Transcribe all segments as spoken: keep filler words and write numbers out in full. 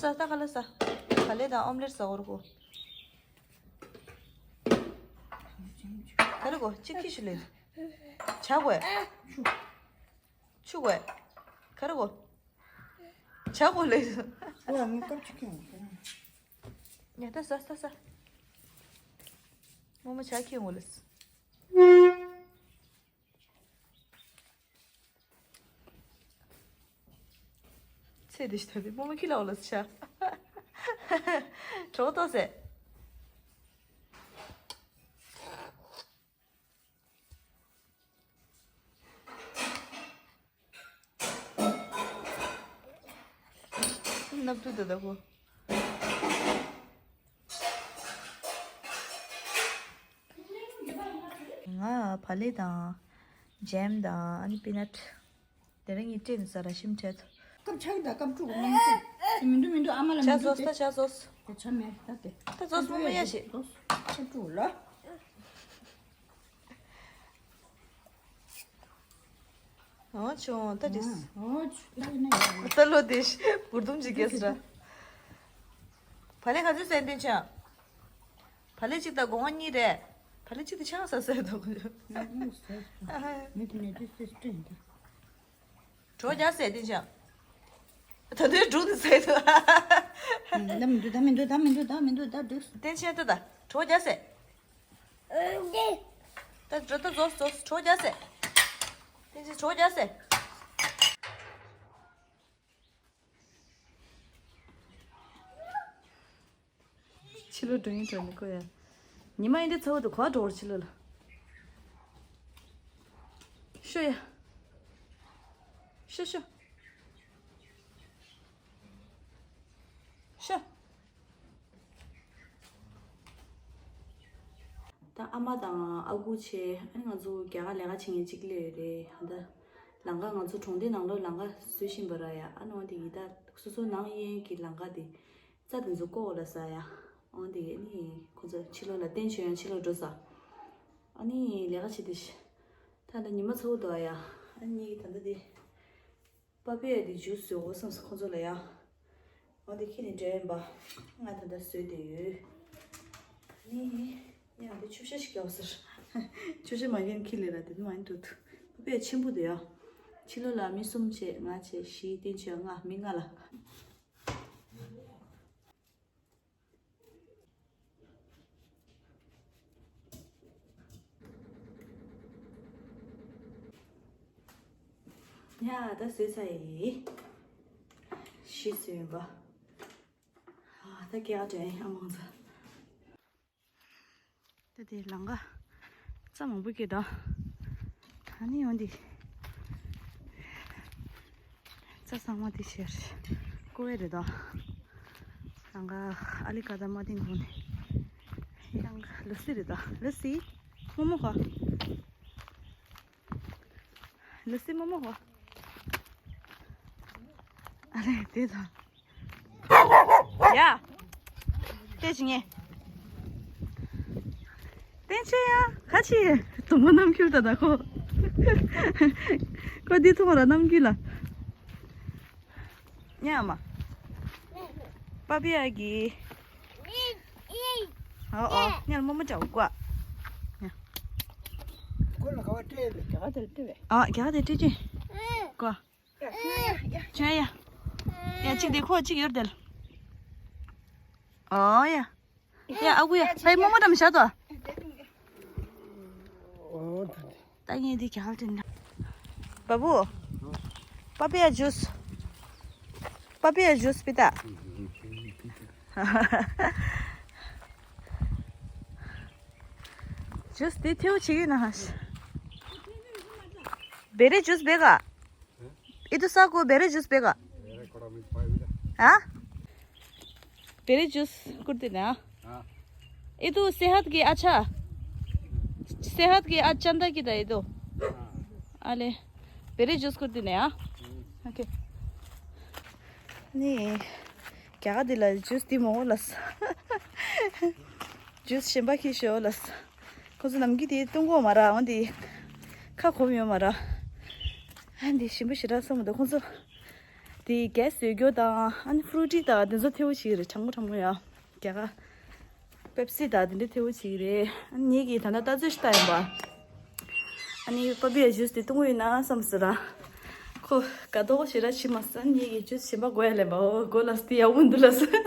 ས་ད་ག་ལ་ས། ག་ལེ་དང་ཨོམ་ལེར་ས་འོར་གོ། ག་རེ་གོ་གཅིག་ཁྱི་ཤུ་ལེ། ཆ་གོ་ཡ། ཆུ་གོ་ཡ། ག་རེ་གོ། ཆ་གོ་ལེ། ཨོ་ངས་སྐབས་གཅིག་ཁྱི་ཡོང་གི། ཉ་ད་ས་ས་ས། རྨོ་མོ་ཆ་ཁྱི་ཡོང་གོ་ལེ། ཚེ་འདི་ཞིག་ད་དེ་རྨོ་མོ་ཁྱི་ལ་འོ་ལ་ཆ། གྲོགས་ཏོ་ཟེ། སྣབས་དུ་ད་ད་གོ། ང་བག་ལེབ་དང་ཇེམ་དང་ཨ་ནི་པི་ནཊ། དེ་རིང་ངས་སྤྲད་ནས་ཟ་ར་ཤིམ་འཕྲད། སྐབས་ཆག་གི་ད་སྐབས་དཀྲུག་མིན་འདུག་མིན་འདུག་མིན་འདུག་ཨ་མ་ལ་ཆ་མིན་འདུག་ཟོས་ད་ཆ་ཟོས། དེ་ཆ་མེད་ད་དེ། ད་ཟོས་མོ་མོ་ཡ་ཞིག་ཟོས་ཆ་དཀྲུག་ལ། ཨོ་ཆུང་ད་དྲིས། ཨོ་ཆུང་ད་ཡིན་ན་ཡིན། ད་ལོ་དེ་ཤི་བུར་དུམ་ཅིག་གེ་སི་ར། བག་ལེབ་ག་ཚོད་ཟས་འདི་ཆ། བག་ལེབ་གཅིག་དང་སྒོ་ང་གཉིས་རེད། བག་ལེབ་གཅིག་དེ་ཆང་ས་ཟས་འདུག་ཨ་ཧ། མི་དེ་ནས་དེ་སེ་སྤྲད་འདི། གྲོ་རྒྱག་ཟས་འདི་ཆ། ད་དུང་སྒྲུང་དུ་ཟས་འདུག་ད་མི་འདུག་ད་མི་འདུག་ད་མི་འདུག་ད་མི་འདུག་ད་འགྲིག་སོང་། བསྟན་ཆེན་ད་ད་གྲོ་རྒྱག་ཟས། ད་གྲོ་ད་ཟོས་ཟོས་གྲོ་རྒྱག་ཟས། བསྟན་ཆེན་གྲོ་རྒྱག་ཟས། ཕྱི་ལོགས་འགྲོ་ཡིན་འགྲོ་མི་དགོས་ཡ། ཉི་མ་ཡིན་དེ་ཚ་བོ་དུ་གོ་འགྲོ་བར་ཕྱི་ལོགས་ལ། ཤོ་ཡ། ཤོ་ཤོ། ཤོ། ད་ཨ་མ་དང་ཨ་ཁུ་བྱས་ཨ་ནི་ང་ཚོ་རྒྱ་གར་ལས་ཀ་བྱེད་མཁན་གཅིག་སླེབས་ཡོད་རེད། ད་ལམ་ཁ་ང་ཚོ་གྲོང་སྡེ་ནང་ལོགས་ལམ་ཁ་བཟོ་བཞིན་པ་ར་ཡ། ཨ་ནི་འོ་དེ་ཡི་ད་སོ་སོ་ནང་གཡས་གཡོན་གྱི་ལམ་ཁ་དེ། རྩྭ་དེ་ཚོ་བཀོག་ལ་ཟ་ཡ། འོ་དེ་ནི་ཁོ་ཚོ་ཕྱི་ལོགས་ལ་བསྟན་ཆོས་ཡང་ཕྱི་ལོགས་འགྲོ་ས། ཨ་ནི་ལས་ཀ་བྱེད་དེ་ཤི། ད་ལྟ་ཉི་མ་ཚ་བོ་འདུག་ཨ་ཡ། ཨ་ནི་གཉིས་ཀྱི་ད་ལྟ་དེ། པ་པི་ཡ་དེ་ཇུས་བཟོ་དགོས་བསམ་སོང་ཁོ་ཚོ་ལ་ཡ། འོ་དེ་ཁྱི་ནི་འདྲ་ཡིན་པ། ང་ད་ལྟ་བཟོས་དེ་ཡོད། ཨ་ནི་ཡང་དེ་ཆུ་ཤ་ཞིག་རྒྱག་ཟེར། ཆུ་ཤ་མ་རྒྱག་ཁྱི་ལས་ར་དེ་མ་ཡིན་འགྲོ་ཐུབ། པ་པི་ཡ་ཆེན་པོ་དེ་ཡ། ཕྱི་ལོགས་ལ་མི་གསུམ་བྱས་ང་བྱས་བཞི་བསྟན་ཆོས་ལྔ་མི་ལྔ་ལ། ཡ་ད་བཟོས་ཚར་ཡིན། ཤི་སོན་པ། ད་སྐད་ཆ་དྲན་ཨ་མང་ཚ། ད་དེ་ལང་ཀ་རྩྭ་མང་པོ་སྐྱེས་དང་། ད་ནི་ཡོང་དེ་རྩྭ་ཚང་མ་དེ་ཤེར་ཀོ་བེ་རེད་དང་། ལང་ཀ་ཨ་ལི་ཀ་ད་མ་ཏིང་གོ་ནས་ཡང་ལུ་སི་རེད་དང་ལུ་སི་མོ་མོ་ཧོ། ལུ་སི་མོ་མོ་ཧོ། ཨ་རེ་དེ་དང་། ཡ། ལྟས་ཅི་ངས། བསྟན་ཆོས་ཡ་ཁ་ཆེ། དུང་པོ་རྣམ་འགྱུར་ད་ད་ཁོ། ཁོ་འདི་མཐོང་ར་རྣམ་འགྱུར་ལ། ཉ་མ། པ་པི་ཡ་གི། ཨོ་ཨོ་ཉལ་མོ་མོ་ཅའོ་ཀ། ཁོ་ལ་ག་བ་སྤྲད་པས་རྒྱ་གར་དེར་སྤྲད་པས། ཨ་རྒྱ་གར་དེར་སྤྲད་ཅི། ཀ། ཆོས་ཡ། ཡ་གཅིག་དེ་ཁོ་གཅིག་ཡོད་དེ་ལ། ཨོ་ཡ། ཡ་ཨ་ཁུ་ཡ་ཕའི་རྨོ་མོ་འགྲམ་བཞག་དོ། ད་ངས་འདི་རྒྱག་དྲན། བ་བུ། པ་པི་ཡ་ཇུས། པ་པི་ཡ་ཇུས་པི་ཏ། ཇུས་དེ་ཐེའུ་ཆི་ཡིན་ན་ཧ། བེ་རེ་ཇུས་བེ་ག་ཨི་ཏུ་ས་ཀོ་བེ་རེ་ཇུས་བེ་ག་ཨ། བེ་རེ་ཇུས་ཀུར་ཏི་ན། ཨི་ཏུ་སེ་ཧད་གི་ཨ་ཆ། སེ་ཧད་གི་ཨ་ཅན་ད་གི་ད་ཨི་ཏུ། ཨ་ལེ། བེ་རེ་ཇུས་ཀུར་ཏི་ན་ཨ། ཨོ་ཁེ། ནི། རྒྱ་གར་འདི་ལ་ཇུས་འདི་མོ་ལ་ས། ཇུས་གཞན་པ་ཁྱི་ཤོ་ལ་ས། ཁོ་ཚོ་ནམ་རྒྱུན་དེ་བཏུང་གོ་མ་ར་འོན་ཏེ། ཁ་གོམ་ཡོད་མ་ར། ཨ་འདི་ཞིམ་པོ་ཞེ་དྲག་བསམ་མི་འདུག་ཁོ་ཚོ། དེ་གས་བཟོས་རྒྱུ་དང་ཨ་ནི་ཕུ་རུ་ཊི་དང་དེ་ཚོ་ཐེའུ་ཅིག་རེད། གྲང་མོ་གྲང་མོ་ཡ། རྒྱ་གར་པེབ་སི་དང་དེ་འདྲ་ཐེའུ་ཅིག་རེད། ཨ་ནི་ངེད་ཀྱིས་ད་ལྟ་ལྟ་ཚོད་ཞིག་ལྟ་ཡིན་པ། ཨ་ནི་པ་པི་ཡ་ཇུས་དེ་བཏུང་གི་ཡོད་ན་བསམ་ཟེར་ར། ཁོ་དགའ་མདོག་ཞེ་དྲག་བྱེད་མ་སོང་། ངེད་ཀྱིས་ཇུས་གཞན་པ་དགོས་ཡ་ལབ་པ། འོ་དགོས་ལབ་སོང་། དེ་ཡག་པོ་འདུག་ལབ་སོང་།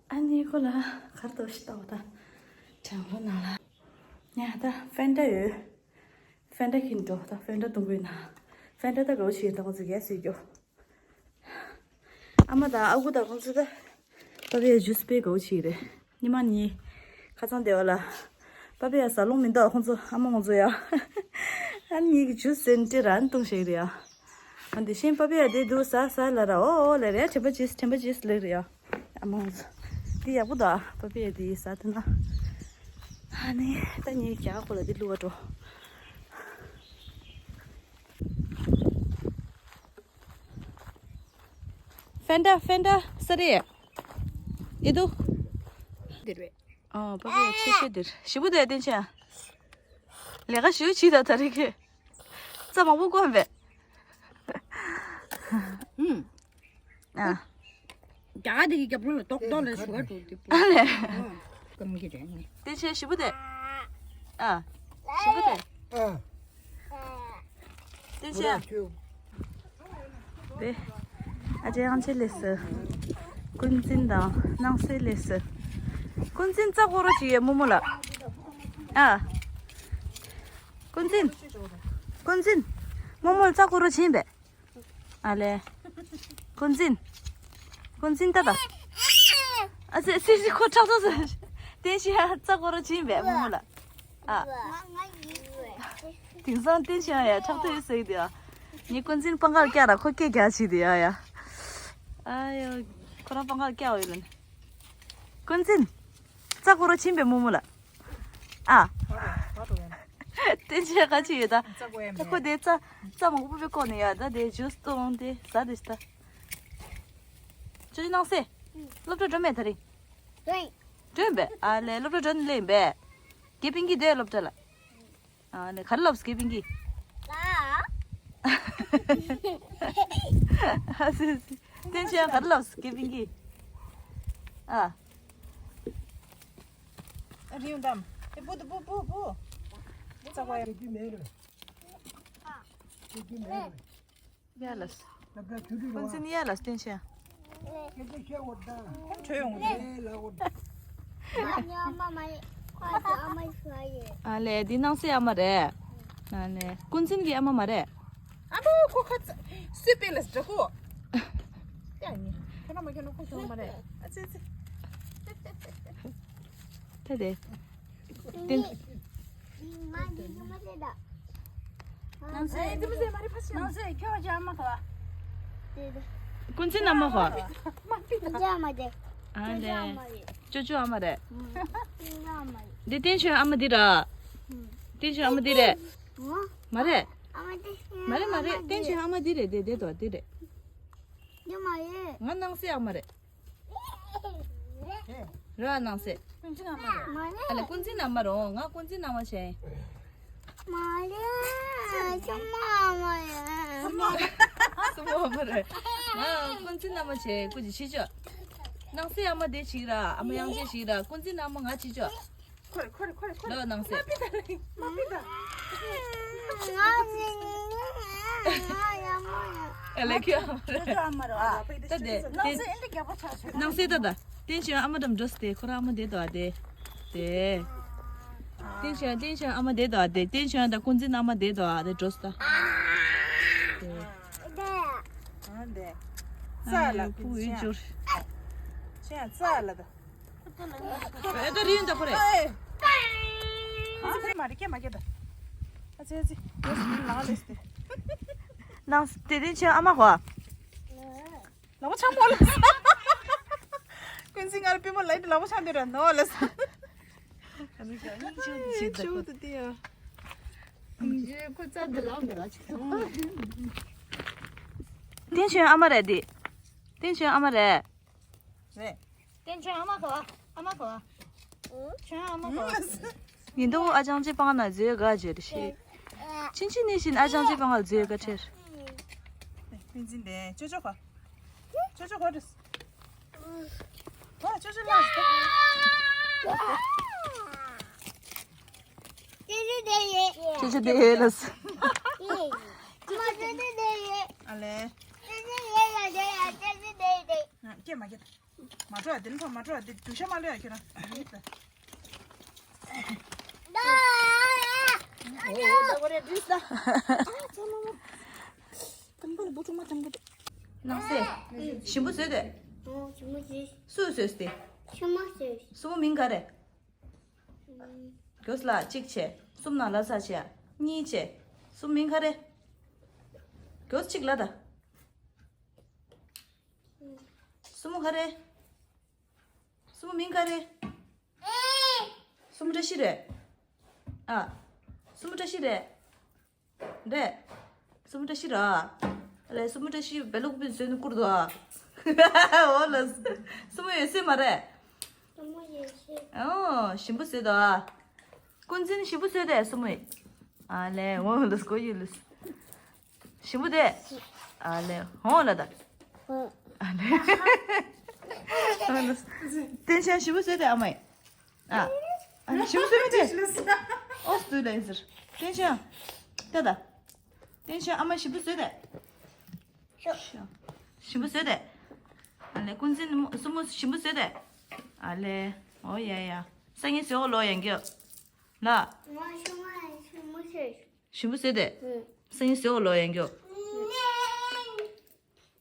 ཨ་ནི་ཁོ་ལ་གར་དོ་ཞིག་ལྟ་བ་དང་། གྲང་མོ་ནང་ལ། ཡ་ད་ཧྥན་ཏ་ཡོད། ཧྥན་ཏ་གིན་འགྲོ་ད། ཧྥན་ཏ་འཐུང་གི་ཡོད་ན། ཧྥན་ཏ་ད་དགའ་བོ་བྱེད་ད་ཁོ་ཚོ་གས་བཟོས་རྒྱུ། ཨ་མ་དང་ཨ་ཁུ་དང་ཁོང་ཚོ་ད་པ་པི་ཡ་ཇུས་དཔེ་དགའ་བོ་བྱེད་རེད། ཉི་མ་གཉིས་ཁ་ཚང་བསྡད་པ་ལ། པ་པི་ཡ་ཟ་ལོང་མི་འདུག་ཁོང་ཚོ་ཨ་མ་ཁོང་ཚོ་ཡ། ཨ་ནི་ངེད་ཀྱི་ཇུས་ཟེར་ནས་སྤྲད་ར་ཨ་ནི་བཏུང་བཞག་རེད་ཡ། ཨ་འདི་བཞིན་པ་པི་ཡ་དེ་འདུག་ཟ་ཟ་ལབ་ར། ཨོ་ཨོ་ལབ་རེད། དྲན་པ་བྱེད་དྲན་པ་བྱེད་ལབ་རེད་ཡ། ཨ་མ་ཁོང་ཚོ། འདི་ཡག་པོ་འདུག་པ་པི་ཡ་དེ་ཟ་ཐུབ་ན། ཨ་ནི་ད་ངས་རྒྱ་གར་ཁོ་ལ་འདི་བླུག་པ་འགྲོ། ཧྥན་ཏ་ཧྥན་ཏ་ས་རེད། ཨེ་འདུག་འདིར་བས། ཨ་པ་པི་ཡ་ཆེ་ཆེ་འདིར་ཞེ་པོ་འདུག་ཡ། བསྟན་ཆེན་ལས་ཀ་ཞེ་པོ་བྱེད་ད་ད་རེས་ཁྱོད། རྩྭ་མང་པོ་བསྐོན་པས། ཨུམ། ཨ། རྒྱ་གར་དེ་གི་རྒྱབ་ལོགས་ལ་རྡོག་རྡོག་ལ་ཞུ་བ་འགྲོ་དེ་པོ། ཨ་ལས། ཨ། སྐམ་གི་རེད་ནི། བསྟན་ཆེན་ཞེ་པོ་འདུག་ཨ། ཞེ་པོ་འདུག་ཨ། བསྟན་ཆེན། དེ། ཨ་ཅེ་ཨང་ཅེ་ལས་སི། ཀུན་འཛིན་དང་སྣང་སྲིད་ལས་སི། ཀུན་འཛིན་རྩྭ་བརྐོ་རོགས་བྱེད་ཡས་རྨོ་མོ་ལ། ཨ། ཀུན་འཛིན། ཀུན་འཛིན། རྨོ་མོ་ལ་རྩྭ་བརྐོ་རོགས་བྱེད་ཡིན་པས། ཨ་ལས། ཀུན་འཛིན། ཀུན་འཛིན་ད་ད། ཨ་ཙི་ཙི་ཙི་ཁོ་ཁྲག་ཐོག་ཙི། བསྟན་ཆེན་རྩྭ་བརྐོ་རོགས་བྱེད་ཡིན་པས་རྨོ་མོ་ལ། ཨ། དེང་སང་བསྟན་ཆེན་ཡ་ཁྲག་ཐོག་ཡོད་ཟེར་གི་འདུག་ཡ། ངས་ཀུན་འཛིན་པང་ཁར་བཀྱག་ར་ཁོ་སྐད་རྒྱག་བྱེད་འདུག་ཡ་ཡ། ཨ་ཡོ། ཁོ་རང་པང་ཁར་བཀྱག་ཡོད་ལ་ནི། ཀུན་འཛིན། རྩྭ་བརྐོ་རོགས་བྱེད་ཡིན་པས་རྨོ་མོ་ལ། ཨ། བསྟན་ཆེན་ག་ཅི་ཡོད་ད། ད་ཁོ་དེ་རྩྭ་རྩྭ་མང་པོ་པོ་བརྐོས་ནས་ཡ་ད་དེ་ཇུས་བཏུང་དེ་ཟ་དེ་ད། ཅོ་ཅོ་སྣང་སྲིད། སློབ་གྲྭ་འགྲོ་མེད་ད་རིང་། འགྲོ་ཡིན་པས། ཨ་ལས་སློབ་གྲྭ་འགྲོ་ནས་སླེབས་ཡིན་པས། དགེ་སྤུན་གྱིས་བསྡད་སློབ་གྲྭ་ལ། ཨ་ལས་ག་རེ་ལབ་སོང་དགེ་སྤུན་གྱིས། ཨ་སི་སི། བསྟན་ཆེན་ག་རེ་ལབ་སོང་དགེ་སྤུན་གྱིས། ཨ། རིང་དམ། དེ་པུ་དེ་པུ་པུ་པུ། ཙག་པ་ཡ། ཡ་ལ་སི། ཀུན་འཛིན་ཡ་ལ་སི་བསྟན་ཆེན། ཁོང་བྲོས་ཡོང་གི་འདུག་ཨ་ལས་འདི་སྣང་སྲིད་ཨ་མ་རེད། ཨ་ལས་ཀུན་འཛིན་གྱི་ཨ་མ་མ་རེད། ཨ་མ་ཁོ་ཁ་ཚ་སུས་པེ་ལ་འདྲ་ཁོ། ཡ་ནི་ཁྱོད་རང་མ་ཁྱོད་རང་ཁོ་ཁྱོད་མ་རེད། ཨ་ཙི་ཙི། ད་དེ། དེ། ཀུན་འཛིན་ཨ་མ་གོ། ཨ་ལས། ཅོ་ཅོ་ཨ་མ་རེད། འདི་བསྟན་ཆོས་ཨ་མ་འདི་ར། བསྟན་ཆོས་ཨ་མ་འདི་རེད། མ་རེད། མ་རེད་མ་རེད། བསྟན་ཆོས་ཨ་མ་འདི་རེད། དེ་དེ་དོ་འདི་རེད། ང་སྣང་སྲིད་ཨ་མ་རེད། ར་སྣང་སྲིད། ཀུན་འཛིན་ཨ་མ་རེད། ཨ་ལས་ཀུན་འཛིན་ཨ་མ་རེད། ང་ཀུན་འཛིན་ཨ་མ་བྱས། མ་རེད། སྲུ་མོ་ཨ་མ་རེད། སྲུ་མོ་ཨ་མ་རེད། ང་ཀུན་འཛིན་ཨ་མ་བྱས་ཀུ་ཅི་ཤི་ཅོ། སྣང་སྲིད་ཨ་མ་དེ་ཞིག་ར་ཨ་མ་དབྱངས་ཅན་ཞིག་ར་ཀུན་འཛིན་ཨ་མ་ང་ཅི་ཅོ། ཁོ་རེ་ཁོ་རེ་ཁོ་རེ་ཁོ་རེ། ལོ་སྣང་སྲིད། མ་པི་ད་ལེ་མ་པི་ད། ཨ་ལས་ཁྱོད་ཨ་མ་རེད། ཨ་ད་དེ་དེ་སྣང་སྲིད་ཨེ་འདྲ་རྒྱབ་པ་ཆགས་ཆོག་སྣང་སྲིད་ད་ད། བསྟན་ཆོས་ཨ་མ་འགྲམ་འགྲོ་སྟེ་ཁོ་རང་ཨ་མ་བསྡད་དོ་ཨ་དེ། དེ། བསྟན་ཆོས་བསྟན་ཆོས་ཨ་མ་བསྡད་དོ་ཨ་དེ། བསྟན་ཆོས་དང་ཀུན་འཛིན་ཨ་མ་བསྡད་དོ་ཨ་དེ་འགྲོ་སྟེ། དེ། ཨ་འདི། ཨ་ཙ་ལ་ཡ་ཕུ་ཡུ་འབྱོར། ཅན་ཙ་ལ་ད། ཨེ་ད་རིན་ད་ཁོ་རེ། ཨ་ཙི་མ་རེ་སྐད་མ་སྐད་ད། ཨ་ཙི་ཨ་ཙི། ལ་ལེ་སྟེ། ནང་དེ་དེ་ཆོས་ཨ་མ་གོ། ལ་བ་ཆང་མོ་ལ། ཀུན་གཟིགས་ང་ལ་པི་མོ་ལ་ལ་བ་ཆང་དེ་ར་ནོ་ལ། ཨ་མི་ཀ་ཆུ་དེ་ཆུ་དེ་ཡ། ཁོ་ཙ་དེ་ལ་འདི་ར་ཅིག་དང་། དེ་ཆོས་ཨ་མ་རེད་དེ། དེ་ཆོས་ཨ་མ་རེད། རེད། བསྟན་ཆོས་ཨ་མ་གོ། ཨ་མ་གོ། ཆོས་ཨ་མ་གོ། ཡིན་དུ་ཨ་ཅང་ཅི་པང་ན་མཛོད་ག་བརྗོད་ཤེས། ཕྱིན་ཆད་ནས་བཞིན་ཨ་ཅང་ཅི་པང་ལ་མཛོད་ག་ཁྲེར། ཕན་ཚུན་དེ་ཅོ་ཅོ་ག་ཅོ་ཅོ་ག་རེད། ཨ་ཅོ་ཅོ་ལ། ཅོ་ཅོ་དེ་ལ། ཨ་ལེ། སྐད་མ་སྐད། མ་འགྲོ་བ་དེ་ནི་ཕ་མ་འགྲོ་བ་དེ་འགྲུལ་ཤ་མ་ལོས་ཡ་ཁྱོད་རང་། ནང་སེ། ཞིམ་པོ་བཟོས་ཏེ། ཞིམ་པོ་བཟོས། སུས་བཟོས་ཏེ། ཞིམ་པོ་བཟོས། སུ་མོ་མིང་ག་རེ། མགྱོགས་ལ་གཅིག་བྱས། གསུམ་ནང་ལ་ཚ་བྱས། གཉིས་བྱས། སུ་མིང་ག་རེ། མགྱོགས་གཅིག་ལ་ད། སུ་མོ་ག་རེ། སུ་མོ་མིང་ག་རེ། སུ་མོ་བཀྲ་ཤིས་རེད། ཨ། སུ་མོ་བཀྲ་ཤིས་རེད། རེད། སུ་མོ་བཀྲ་ཤིས་ར། རེད། སུ་མོ་བཀྲ་ཤིས་བེ་ལུག་པིན་བཟོས་ནས་བསྐུར་འདུག་ཨ། འོ་ལ། སུ་མོ་ཡོད་སྲིད་མ་རེད། སུ་མོ་ཡོད་སྲིད། ཨོ་ཞིམ་པོ་བཟོས་འདུག་ཨ། ཀུན་འཛིན་ཞིམ་པོ་བཟོས་ཏེ་སུ་མོ་ཡོད། ཨ་ལེ་འོ་ལ་སྐོ་ཡོད་ལ། ཞིམ་པོ་དེ། ཨ་ལེ། ཧོང་ལ་ད། ཨ་ལེ། ཏན་ཤན་ཞིམ་པོ་བཟོས་ཏེ་ཨ་མ་ཡི། ཨ། ཨ་ཞིམ་པོ་བཟོས་མི་དེ། ཨོ་སྟུ་ལ་ཡིན་ཟེར། ཏན་ཤན། ད་ད། ཏན་ཤན་ཨ་མ་ཞིམ་པོ་བཟོས་ཏེ། ཞིམ་པོ་བཟོས་ཏེ། ཨ་ལེ་ཀུན་འཛིན་སུ་མོ་ཞིམ་པོ་བཟོས་ཏེ། ཨ་ལེ། ཨོ་ཡ་ཡ། སང་ཉིན་བཟོས་ལོ་ཡང་གི་ལ། ཞིམ་པོ་བཟོས་ཏེ། སང་ཉིན་བཟོས་ལོ་ཡང་གི་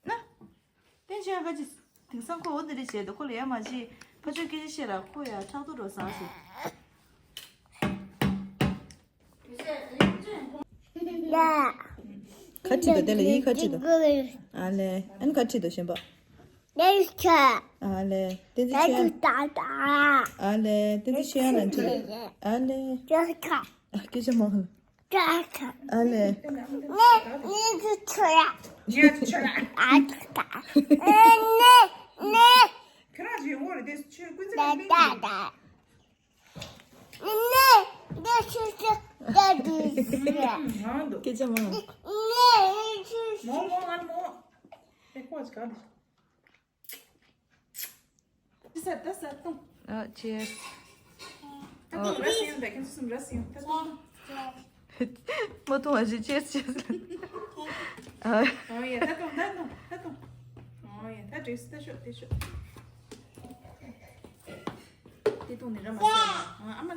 ན། ཏན་ཤན་ཁ་ཅིག་དེང་སང་ཁོ་འོ་འདི་རེད་བྱས་འདུག་ཁོ་ལ་ཡ་མ་བྱེད། ཕ་ཆོས་སྐད་ཆ་བཤད་ར་ཁོ་ཡ་ཕྲག་དོག་འགྲོ་ཟ་སོང་། ཁ་ཁྲིད་དོ་དེ་ལ་ཡིག་ཁ་ཁྲིད་དོ། ཨ་ལེ་ཨན་ཁ་ཁྲིད་དོ་གཞན་པ། ཨ་ལེ་ཏན་ཏན་ཆོས། ཨ་ལེ་ཏན་ཏན་ཆོས་ཡང་ལ་ཁྲིད། ཨ་ལེ། ཨ་སྐད་ཆ་མང་། ཨ་ལེ། ཁྱོད་རང་ཇི་ཡོང་བར་དེ་ཆོས་ཀུན་ཚེ་ལ་སྨན་གྱི། ནེ་ནེ་ཆུ་ཆུ་ད་དུ་ཞེས། ང་འདུག་སྐད་ཆ་མང་། ནེ་ཆུ་མོ་མོ་ང་མོ། ཨེ་ཁོ་ཅི་ག་འདུག་ཅི་ཟེར་ད་ཟེར་ཏོང་། ཨ་ཅེར། ད་ཏོང་ར་སི་ཡོང་ད་ཁྱེད་ཚོ་གསུམ་ར་སི་ཡོང་ད་ཏོང་། མ་ཏོང་བ་ཞིག་ཅེར་ཅེར། ཨ། ཨོ་ཡ་ད་ཏོང་ད་ཏོང་ད་ཏོང་། ཨོ་ཡ་ད་འགྲིགས་ད་ཤོག་ད་ཤོག་དེ་ཏོང་ནི་ར་མ་ཟེར་ཨ་མ།